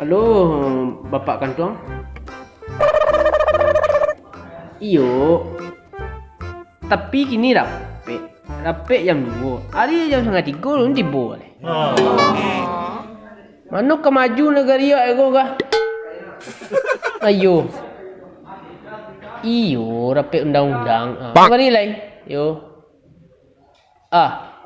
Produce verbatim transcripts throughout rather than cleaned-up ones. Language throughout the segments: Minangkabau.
Halo, Bapak Kantuang. Iyo. Tapi kini rapek. Rapek jam duo. Ari jam satangah tigo alun tibo lai. Mano ka maju nagari awak ko kah? Ayo. Iyo, rapek undang-undang. Ah, mari lai. Yo. Ah.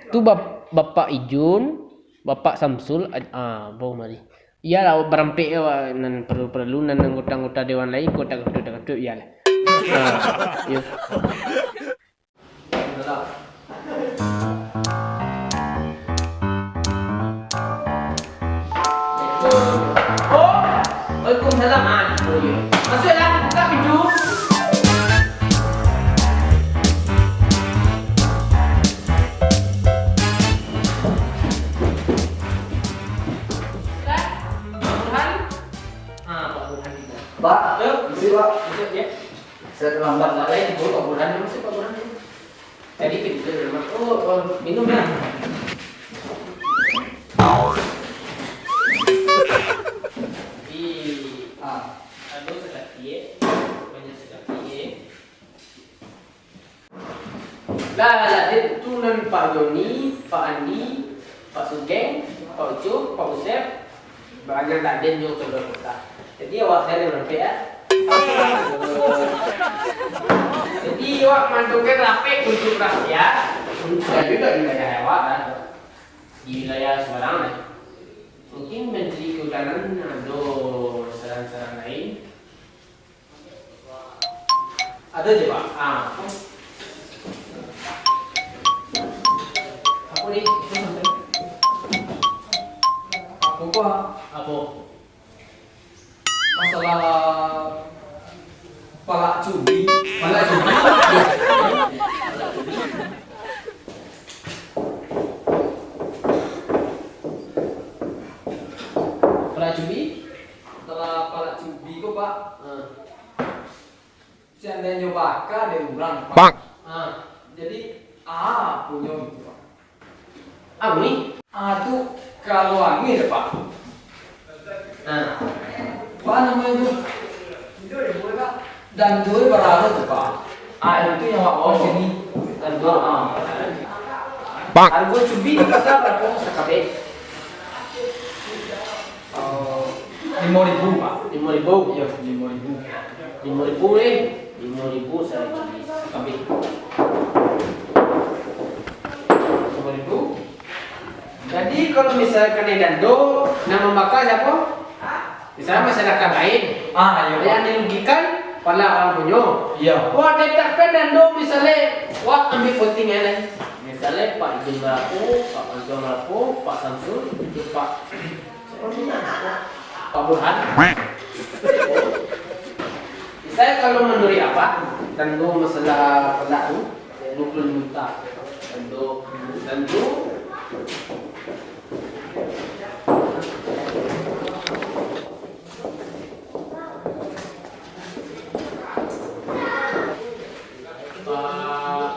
Tu bap-, Bapak Ijun, Bapak Samsul, aj-, ah, bau mari. Iyalah, barampek awak nan paralu-paralu, nan anggota-anggota dewan lain, kok takatuik-takatuik, iyalah. Ah, iyo. Oh, waalaikumsalam. Ah, itu dia. Masuaklah, buka pintu. Silakan, Pak Burhan. Ah, Pak Burhan kita. Pak, yo, misi, Pak. Masuk, ya. Saya terlambat lah. Lain dulu, Pak Burhan. Masuk, Pak Burhan. Tadi pintu dalam. Oh, oh, minum lah. Di, ah, ado sakatiak, banyak sakatiak. Lah, lah, lah, dek tu nan Pak Joni, Pak Andi, Pak Sugeng, Pak Ucup, Pak Usep, banyak tak den nyo keluar kota. Jadi awak saya yang rapek, ah. Jadi awak mandungkan rapek untuk rakyat, untuk juga di wilayah awak, kan. Di wilayah Semarang, kan. Mungkin Menteri Kehutanan ado saran-saran lain. Ado je, Pak. Ah. Apo ni? Apo, Pak? Apo? Masalah palak cubi. Palak cubi. Palak cubi? Masalah palak cubi ko, Pak. Ah. Seandainyo baka dek urang, Pak. Pak. Ah. Jadi, ah, punyo gitu, Pak. Amuih? Ah, tu kalau amuih deh, Pak. Ah. Apa namanya tu? Dando bararuah tu, Pak. Ah, itu yang awak bawa sini. Dando, ah. Pak. Harga cubi di pasar berapa sakabek? Oh, limo ribu, Pak. Limo ribu? Iyo, limo ribu. Limo ribu, eh. Limo ribu sakabek. Limo ribu. Jadi, kalau misalkan dando, nan mambaka siapa? Misalnya masyarakat lain. Ah, iyo, Pak. Yang dirugikan, pala urang punyo. Iyo. Wah, tetapkan dando, misalnya, wah, ambil voting yang lain. Misalnya, Pak Ijin barapo, Pak Anton barapo, Pak Samsul, itu Pak Pak Burhan. Saya kalau menurut apa, dando masalah palak tu, dua puluh lima juta. Dando, dando. Pak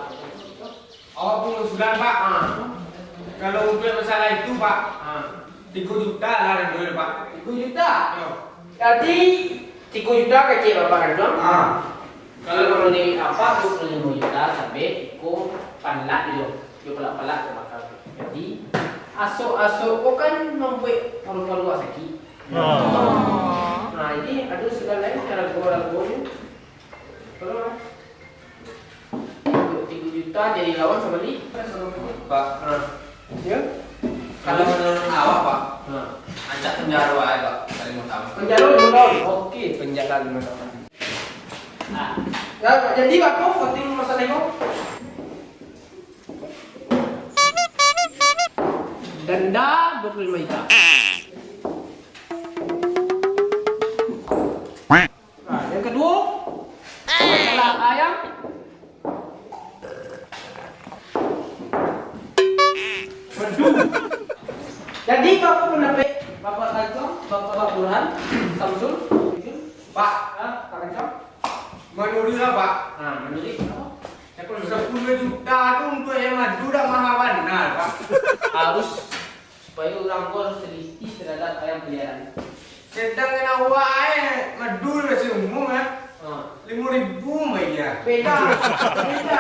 Awak punyo usulan, Pak. Ah. Kalau untuak masalah itu, Pak, ah, tigo juta lah dando, Pak. Tigo juta? Yo. Jadi, tigo juta kecek Bapak Kantuang? Ah. Kalau menurut Apak, dua puluh limo juta sampai iko palak dulu. Yo, palak-palak ka bakal. Jadi, asok-asok ko kan mambuek paru-paru awak sakik. Ah. Nah, jadi ado usulan lain, rago-rago ni. Kalau Tigo juta jadi lawan sabali. Pak. Nah. Ya. Kalau menurut awak, Pak, nah, rancak penjaro aja, Pak, paling utama. Penjaro lima tahun. Oke, penjara lima tahun. Nah. Ya, jadi, Pak, voting masalah itu. Denda dua puluh lima juta. Nah, yang kedua, masalah ayam. Waduh. Jadi, Bapak pendapat Bapak Kantuang, Bapak Burhan, Samsul, Pak, ah, Pak Kantuang? Menurut lah, Pak. Nah, menurut apa? Sepuluh juta tu untuk ayam adu dah mahal benar, Pak. Harus Supaya urang ko harus teliti terhadap ayam peliharaan. Sedangkan awak, eh, Madul masih umum, eh. Ha. Limo ribu bayia. Beda. Beda.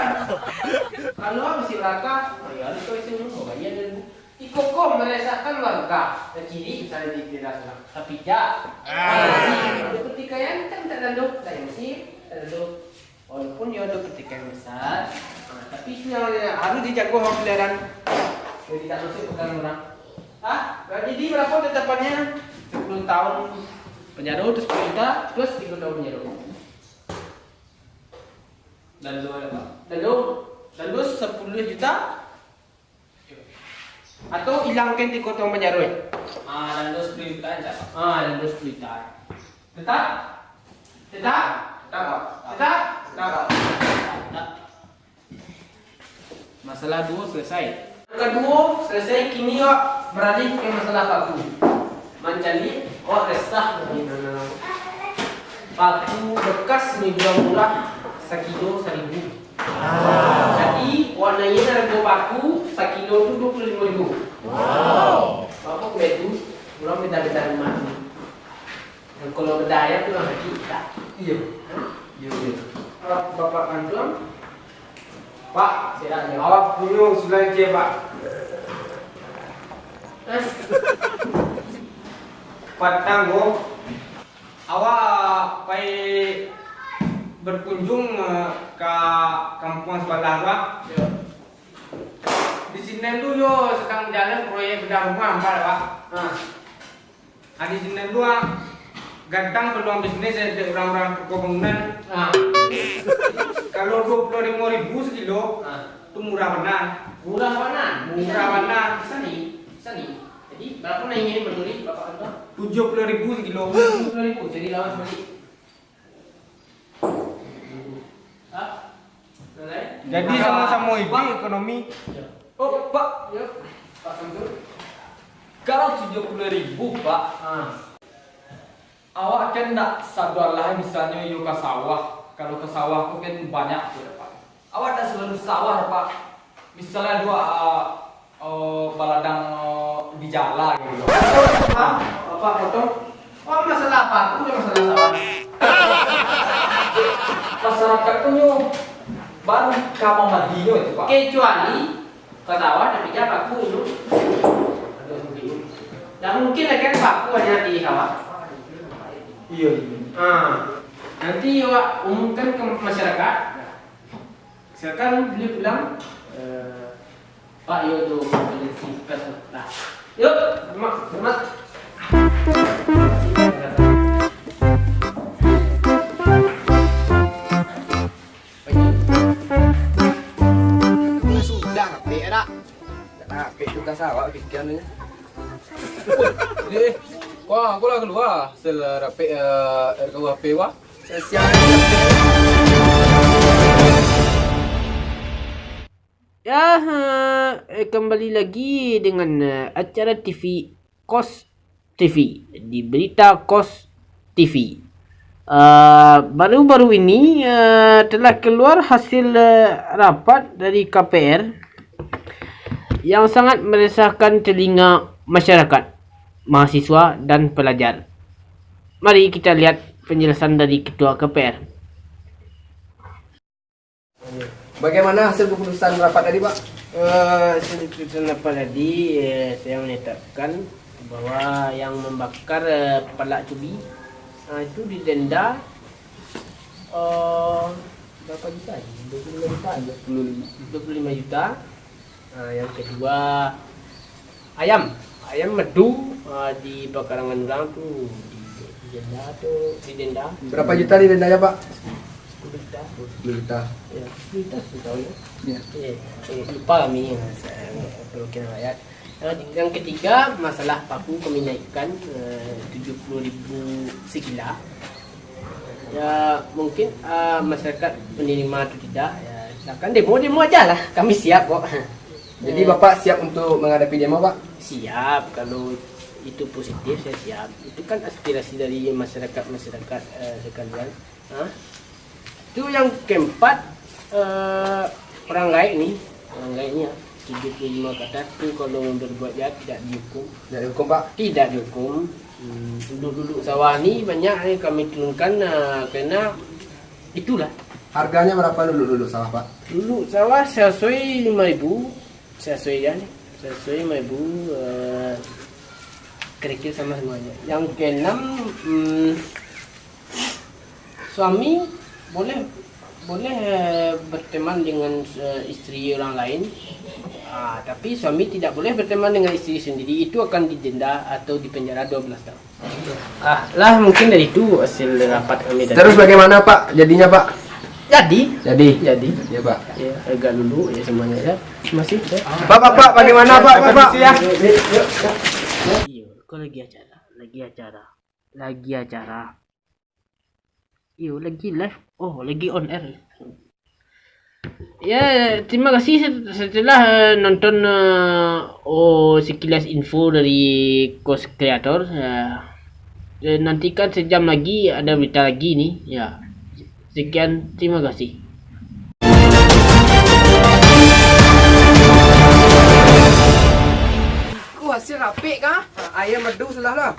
Kalau masih belakang, oh ya, itu masih umum, bayia dua ribu. Iko ko meresahkan warga. Kaciri misalnya di daerah sana. Tapi jak. Ah. Ada pertikaian kan tak lalu. Tak emosi, tak lalu. Walaupun dia ada pertikaian besar, ah, tapi itu yang harus dijaga hak peliharaan. Jadi tak masuk ke dalam orang. Ah, jadi berapa tetapannya? Sepuluh tahun penjara, terus sepuluh juta, plus tiga tahun penjara. Dan dua apa? Dan dua, dan dua sepuluh juta. Atau ilangkan tiga tahun penjara. Ah, dan dua sepuluh juta aja. Ah, dan dua sepuluh juta. Tetap? Tetap? Tetap, Pak. Tetap? Tetap. Tetap. Masalah duo selesai. Kaduo selesai, kini awak beralih ke masalah paku. Mancaliak, awak resah. Paku bekas murah-murah, sakilo saribu. Jadi, awak naiak harga paku sakilo tu dua puluh limo ribu. Wow. Bapak beda tu, urang beda-beda rumah tu. Yang kalau beda ayam tu urang sakik, tak? Iya. Hah? Iya, iya. Bapak Antuang? Pak, awak punyo usulan kecek, Pak. Hah? Patang ko, awak pai berkunjung, eh, ka kampuang sabalah tu, ah. Yo. Di sinan tu yo sadang jalan proyek bedah rumah, ampek, Pak. Ah. Ah, di sinan tu, ah, gadang peluang bisnis dari urang-urang toko bangunan. Ah. Kalau dua puluh limo ribu sakilo, ah, tu murah bana. Murah bana? Murah bana. Bisa ni, bisa ni. Jadi, berapa naiaknyo menurut Bapak Anto? Tujuh puluh ribu sakilo. Tujuh puluh ribu, jadi lawan sabalik. Hah? Jadi, sama-sama iduik ekonomi. Ya. Oh, Pak. Ya. Pak Samsul. Kalau tujuh puluh ribu, Pak. Ah. Awak kan ndak sadoalah misalnyo iyo ka sawah. Kalau ka sawah tu kan banyak tu, Pak. Awak ndak salalu sawah, Pak. Misalnyo dua, ah, oh, baladang, oh, di jalan gitu. Pak, Bapak potong. Oh, masalah paku, masalah sawah. Masyarakat tu nyo baru ka mamadinyo itu, Pak. Kecuali ka sawah, tapi jan paku tu. Ndak mungkin lah kan paku hanya di sawah. Iya, iya. Ah, nanti awak umumkan ke masyarakat. Silakan beliau pulang. Eh, Pak, yo tu, polisi, kas tu. Nah. Yuk, mak, mak. Sudah, rapek dak? Rapek tu kasar awak pikiran tu. Eh, wah, aku lah keluar. Sel rapek, eh, R K U H P wah. Sesial. Ya, eh, kembali lagi dengan, eh, acara T V Kos T V, di Berita Kos T V. Eh, baru-baru ini, eh, telah keluar hasil, eh, rapat dari K P R yang sangat meresahkan telinga masyarakat, mahasiswa, dan pelajar. Mari kita lihat penjelasan dari Ketua K P R. Bagaimana hasil keputusan rapat tadi, Pak? Eh, hasil keputusan rapat tadi, eh, saya menetapkan bahwa yang membakar, eh, palak cubi, ah, itu didenda, eh, berapa juta tadi? Dua puluh lima juta. Dua puluh lima. Dua puluh lima juta. Ah, yang kedua, ayam. Ayam madu, ah, di pakarangan urang tu, di, didenda tu, didenda. Berapa juta didendanya, Pak? Sepuluh juta. Sepuluh juta. Ya, sepuluh juta sepuluh tahun, ya. Ya. Ya, eh, lupa kami, ah, saya, perwakilan rakyat. Yang, yang ketiga, masalah paku kami naikkan, eh, tujuh puluh ribu sekilo. Ya, mungkin, ah, masyarakat menerima atau tidak, ya, silakan demo, demo aja lah. Kami siap kok. Jadi, eh, Bapak siap untuk menghadapi demo, Pak? Siap, kalau itu positif, saya siap. Itu kan aspirasi dari masyarakat-masyarakat, eh, sekalian. Hah? Itu yang keempat, eh, orang gaek ni. Orang gaek ni, ya. Tujuh puluh lima ke atas tu kalau berbuat jahat tidak dihukum. Tidak dihukum, Pak? Tidak dihukum. Hmm, duduk-duduk sawah ni banyak ni kami turunkan, ah, karena itulah. Harganya berapa duduk-duduk sawah, Pak? Duduk sawah sasuai lima ribu, sasuai ya ni. Sasuai lima ribu, eh, kira-kira sama semuanya. Yang keenam, hmm, suami boleh, boleh, eh, berteman dengan, eh, isteri orang lain. Ah, tapi suami tidak boleh berteman dengan isteri sendiri. Itu akan didenda atau dipenjara dua belas tahun. Ah, lah mungkin dari itu hasil rapat kami tadi. Terus bagaimana, Pak, jadinya, Pak? Jadi. Jadi. Jadi. Ya, Pak. Ya, agak dulu ya semuanya ya. Masih ya. Pak, Pak, Pak, bagaimana, Pak, Pak, Pak? Permisi ya. Iyo, kau lagi acara, lagi acara, lagi acara. Iyo, lagi live. Oh, lagi on air. Ya, terima kasih set-, setelah, eh, nonton, eh, oh, sekilas info dari Kos Kreator. Ya. Eh, nantikan sejam lagi ada berita lagi ni. Ya. Sekian, terima kasih. Iko hasil rapek kah? Ayam madu salah lah.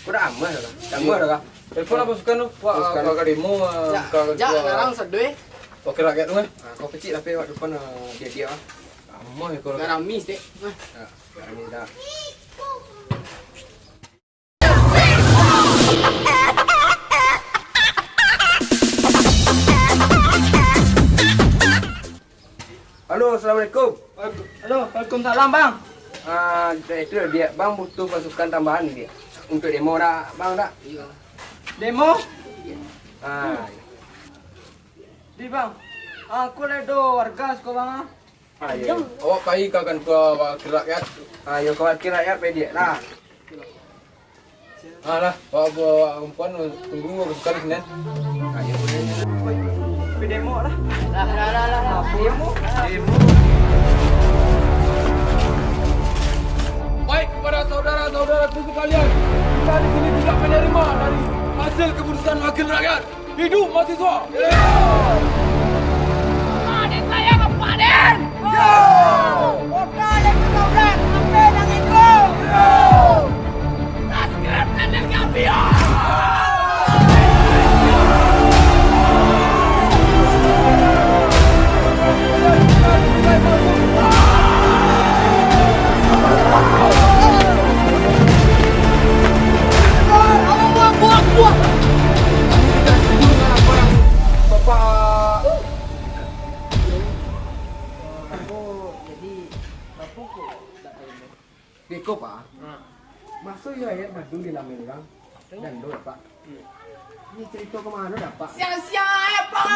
Kau dah aman lah. Dah aman lah. Telepon lah pasukan tu. Wak, pasukan. Kau ka demo, ah, jak, ka jak ketua larang sado, eh. Wakil rakyat tu, eh. Ah, kau pecik lah, pe, wak depan, ah, dia-dia, ah. Aman, eh, kau. Garami, stek. Nah. Ya, garami dah. Halo, assalamualaikum. Halo, waalaikumsalam, Bang. Ah, itu dia, Bang butuh pasukan tambahan dia untuk demo dak, Bang, dak? Iya. Demo? Ah. Di, Bang. Aku lah do warga siko, Bang, ah. Ah, iya. Awak pai ka kantua wakil rakyat. Ah, iyo, ka wakil rakyat pai dia lah. Ah, lah, awak, awak perempuan tunggu pasukan di siko. Ah, iyo, buliah. Pai demo lah. Lah, lah, lah, lah, lah. Demo. Demo. Baik, kepada saudara-saudaraku sekalian, kita di sini tidak menerima dari hasil keputusan wakil rakyat. Hidup mahasiswa! Paden sayang Paden! Kota yang kedaulat, sampai nang iko! Subscribe channel kami! Bapak. Ambo jadi, bapak kok dak tahu, Bang? Beko, Pak. Ha. Maso iyo ayat madu di lamai urang? Tu. Dan do, Pak. Hmm. Ini cerita ke mana dah, Pak? Sia-sia, eh, Pak.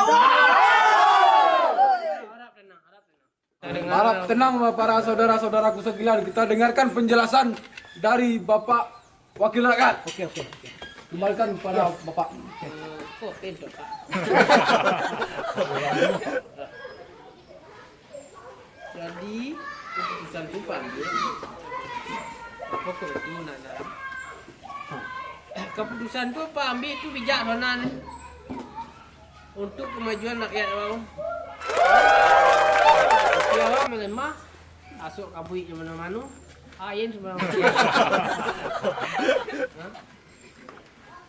Harap tenang, harap tenang. Harap tenang, para saudara-saudaraku sekalian, kita dengarkan penjelasan dari Bapak Wakil Rakyat. Oke, oke, oke. Kembalikan pada Bapak. Eh, kok pintu, Pak? Jadi, keputusan tu Pak ambil. Apa kok itu nak, nak? Keputusan tu Pak ambil tu bijak, Ronan. Untuk kemajuan rakyat awak. Tapi awak malemah, asok kabuik di mano-mano, ain sambarang. Ha?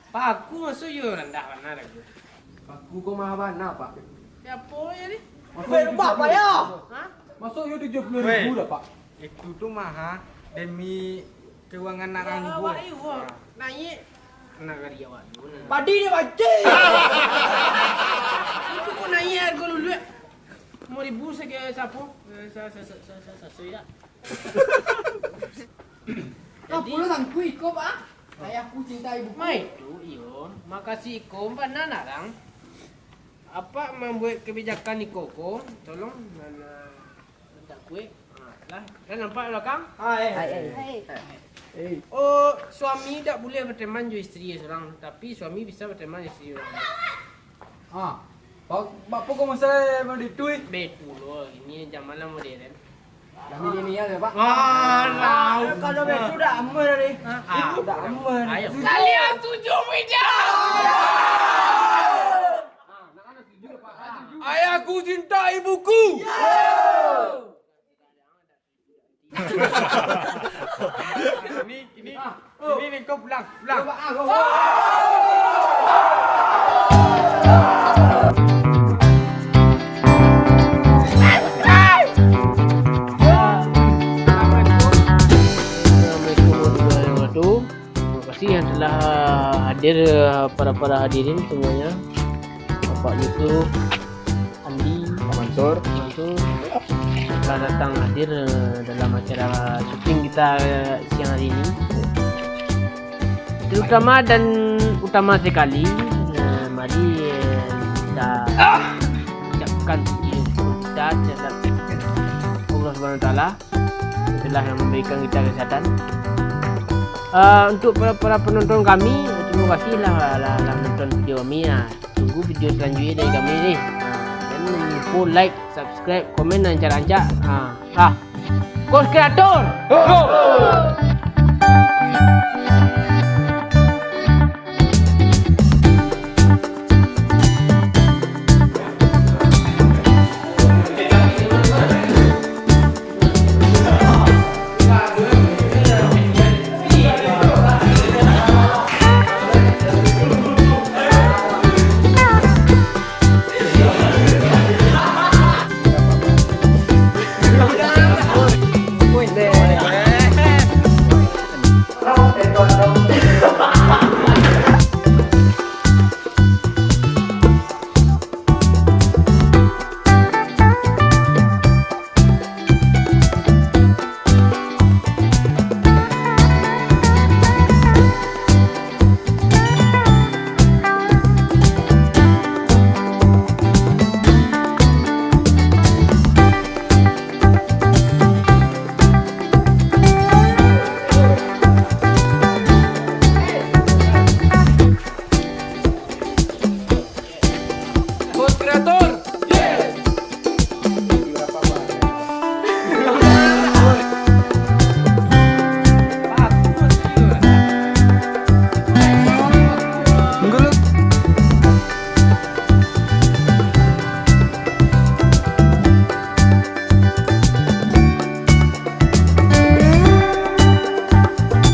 Paku maso iyo randah bana hargo. Paku ko maha bana, Pak. Siapo yo ni? Maso iyo tujuah puluah ribu? Ha? Maso iyo tujuah puluah ribu dah, Pak? Itu tu maha demi keuangan nak. Yo, awak iyo, naiak. Nak gari awak dulu, nah. Padi dia bancing. Itu kok naiak hargo luluak? Limo ribu sajo sapo? Eh, sa-, sa-, sa-, sa-, sa-, sasuai dak? Lah pulo sangku iko, Pak. Ayahku cinta ibuku. Mai tu, iyo. Makasih iko, Pak Nan Arang. Apak mambuek kabijakan iko ko, tolong, nan, eh, mintak kuek. Ha, lah. Kan nampak di balakang? Ah, eh. Hai, hai. Hai. Oh, suami dak buliah bateman jo isteri surang, tapi suami bisa bateman isteri urang. Ah, ba-, baa kok masalah mode itu, eh? Betul loh, ini zaman lah modern. Dah milenial ya, Pak? Ah, tahu. Kalau betul dah aman tadi. Ah, ah. Dah aman. Ayo. Kalian setuju tidak? Ayahku cinta ibuku. Ya. Ini, ini, ini, kau pulang, pulang. Assalamualaikum warahmatullahi wabarakatuh. Terima kasih yang telah hadir, eh, para-para hadirin semuanya. Bapak Yusuf, Andi, Mansur, Mansur telah datang hadir, eh, dalam acara syuting kita, eh, siang hari ini. Terutama dan utama sekali, eh, mari, eh, kita ucapkan puji syukur kita terhadap Allah Subhanahu Wa Taala. Itulah yang memberikan kita kesehatan. Ah, untuk para, para penonton kami, terima kasih lah, lah, lah nonton video kami. Ah, tunggu video selanjutnya dari kami ni. Ah, jangan lupa like, subscribe, komen, dan rancak-rancak. Ah, ah. Kos Kreator. Go!